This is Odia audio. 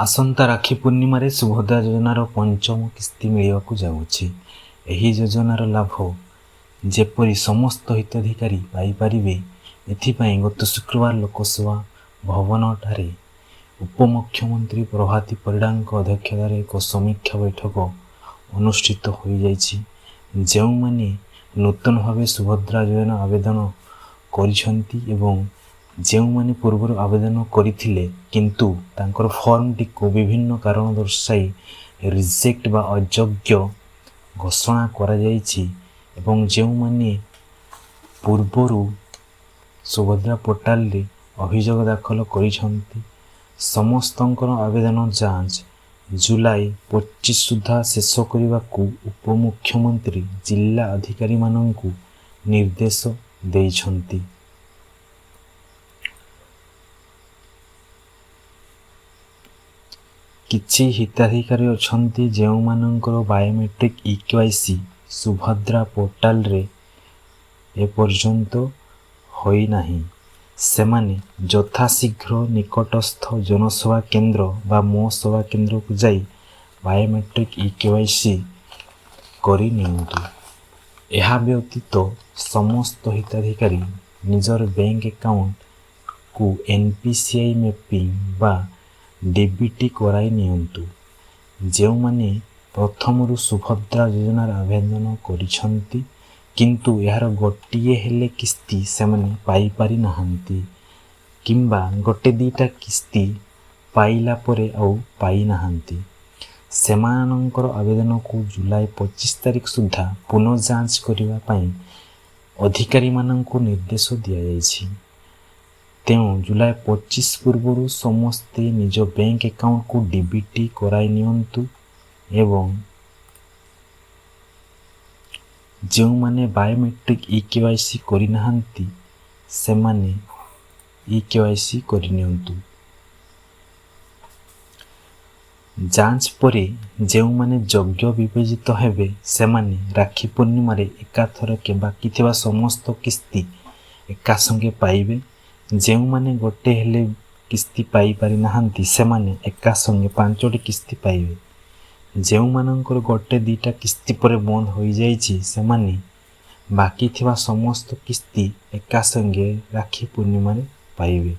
ଆସନ୍ତା ରାକ୍ଷୀ ପୂର୍ଣ୍ଣିମାରେ ସୁଭଦ୍ରା ଯୋଜନାର ପଞ୍ଚମ କିସ୍ତି ମିଳିବାକୁ ଯାଉଛି। ଏହି ଯୋଜନାର ଲାଭ ଯେପରି ସମସ୍ତ ହିତାଧିକାରୀ ପାଇପାରିବେ, ଏଥିପାଇଁ ଗତ ଶୁକ୍ରବାର ଲୋକସେବା ଭବନଠାରେ ଉପମୁଖ୍ୟମନ୍ତ୍ରୀ ପ୍ରଭାତୀ ପରିଡ଼ାଙ୍କ ଅଧ୍ୟକ୍ଷତାରେ ଏକ ସମୀକ୍ଷା ବୈଠକ ଅନୁଷ୍ଠିତ ହୋଇଯାଇଛି। ଯେଉଁମାନେ ନୂତନ ଭାବେ ସୁଭଦ୍ରା ଯୋଜନା ଆବେଦନ କରିଛନ୍ତି ଏବଂ ଯେଉଁମାନେ ପୂର୍ବରୁ ଆବେଦନ କରିଥିଲେ, କିନ୍ତୁ ତାଙ୍କର ଫର୍ମଟିକୁ ବିଭିନ୍ନ କାରଣ ଦର୍ଶାଇ ରିଜେକ୍ଟ ବା ଅଯୋଗ୍ୟ ଘୋଷଣା କରାଯାଇଛି ଏବଂ ଯେଉଁମାନେ ପୂର୍ବରୁ ସୁଭଦ୍ରା ପୋର୍ଟାଲରେ ଅଭିଯୋଗ ଦାଖଲ କରିଛନ୍ତି, ସମସ୍ତଙ୍କର ଆବେଦନ ଯାଞ୍ଚ ଜୁଲାଇ 25 ସୁଦ୍ଧା ଶେଷ କରିବାକୁ ଉପମୁଖ୍ୟମନ୍ତ୍ରୀ ଜିଲ୍ଲା ଅଧିକାରୀମାନଙ୍କୁ ନିର୍ଦ୍ଦେଶ ଦେଇଛନ୍ତି। କିଛି ହିତାଧିକାରୀ ଅଛନ୍ତି, ଯେଉଁମାନଙ୍କର ବାୟୋମେଟ୍ରିକ୍ ଇ କେୱାଇସି ସୁଭଦ୍ରା ପୋର୍ଟାଲରେ ଏପର୍ଯ୍ୟନ୍ତ ହୋଇନାହିଁ। ସେମାନେ ଯଥାଶୀଘ୍ର ନିକଟସ୍ଥ ଜନସେବା କେନ୍ଦ୍ର ବା ମୋ ସେବା କେନ୍ଦ୍ରକୁ ଯାଇ ବାୟୋମେଟ୍ରିକ୍ ଇ କେୱାଇସି କରିନିଅନ୍ତୁ। ଏହା ବ୍ୟତୀତ ସମସ୍ତ ହିତାଧିକାରୀ ନିଜର ବ୍ୟାଙ୍କ ଆକାଉଣ୍ଟକୁ N P C I mapping ବା ଡିବିଟି କରାଇ ନିଅନ୍ତୁ। ଯେଉଁମାନେ ପ୍ରଥମରୁ ସୁଭଦ୍ରା ଯୋଜନାର ଆବେଦନ କରିଛନ୍ତି, କିନ୍ତୁ ଏହାର ଗୋଟିଏ ହେଲେ କିସ୍ତି ସେମାନେ ପାଇପାରି ନାହାନ୍ତି କିମ୍ବା ଗୋଟେ ଦୁଇଟା କିସ୍ତି ପାଇଲା ପରେ ଆଉ ପାଇନାହାନ୍ତି, ସେମାନଙ୍କର ଆବେଦନକୁ ଜୁଲାଇ 25 ତାରିଖ ସୁଦ୍ଧା ପୁନଃ ଯାଞ୍ଚ କରିବା ପାଇଁ ଅଧିକାରୀମାନଙ୍କୁ ନିର୍ଦ୍ଦେଶ ଦିଆଯାଇଛି। ତେଣୁ ଜୁଲାଇ 25 ପୂର୍ବରୁ ସମସ୍ତେ ନିଜ ବ୍ୟାଙ୍କ ଆକାଉଣ୍ଟକୁ ଡିବିଟି କରାଇ ନିଅନ୍ତୁ ଏବଂ ଯେଉଁମାନେ ବାୟୋମେଟ୍ରିକ୍ ଇ କେୱାଇସି କରିନାହାନ୍ତି, ସେମାନେ ଇ କେୱାଇସି କରିନିଅନ୍ତୁ। ଯାଞ୍ଚ ପରେ ଯେଉଁମାନେ ଯୋଗ୍ୟ ବିବେଚିତ ହେବେ, ସେମାନେ ରାକ୍ଷୀ ପୂର୍ଣ୍ଣିମାରେ ଏକାଥରକେ ବାକି ଥିବା ସମସ୍ତ କିସ୍ତି ଏକା ସଙ୍ଗେ ପାଇବେ। ଯେଉଁମାନେ ଗୋଟେ ହେଲେ କିସ୍ତି ପାଇପାରି ନାହାନ୍ତି, ସେମାନେ ଏକା ସଙ୍ଗେ ପାଞ୍ଚଟି କିସ୍ତି ପାଇବେ। ଯେଉଁମାନଙ୍କର ଗୋଟେ ଦୁଇଟା କିସ୍ତି ପରେ ବନ୍ଦ ହୋଇଯାଇଛି, ସେମାନେ ବାକି ଥିବା ସମସ୍ତ କିସ୍ତି ଏକା ସଙ୍ଗେ ରାକ୍ଷୀ ପୂର୍ଣ୍ଣିମାରେ ପାଇବେ।